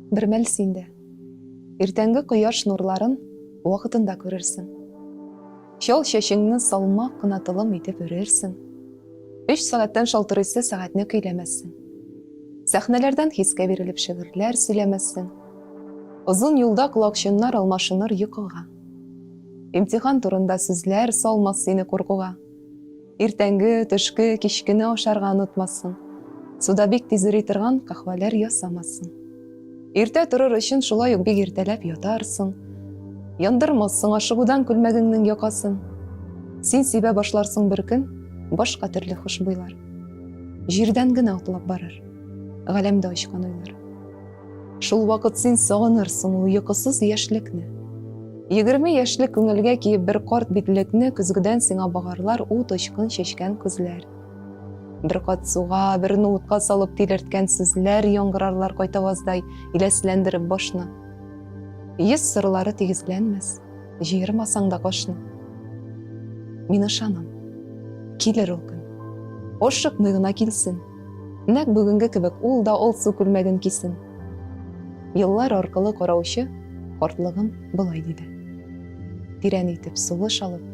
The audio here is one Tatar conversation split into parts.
Бер мәл син дә иртәнге кояш нурларын вакытында күрерсең. Чал чәчеңне салмак кына толым итеп үрерсең. Өч сәгатьтән шалтырыйсы сәгатьне көйләмәссең. Сәхнәләрдән хискә бирелеп шигырьләр сөйләмәссең. Озын юлда колакчыннар алмашыныр йокыга. Имтихан турында сүзләр салмас сине куркуга. Иртәнге, төшке, кичкене ашарга онытмассың. Суда бик тиз эри торган каһвәләр ясамассың. Иртә торыр өчен шулай ук бик иртәләп ятарсың. Яндырмассың ашыгудан күлмәгеңнең якасын. Син сибә башларсың бер көн башка төрле хушбуйлар. Җирдән генә атлап барыр, галәмдә очкан уйлар. Шул вакыт син сагынырсың ул йокысыз яшьлекне. 20 яшьлек күңелгә киеп бер карт битлекне көзгедән сиңа багарлар ут очкын чәчкән күзләр. Бер кат суга, бер ноутка салып тилерткән сүзләр яңгырарлар кайтаваздай иләсләндереп башны. Йөз сырлары тигезләнмәс, җыермасаң да кашны. Мин ышанам, килер ул көн. Ашыкмый гына килсен. Нәкъ бүгенге кебек ул да алсу күлмәген кисен. Еллар аркылы караучы картлыгым болай диде. Тирән итеп сулыш алып,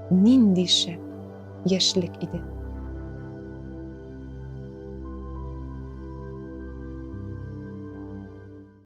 нинди шәп яшьлек иде.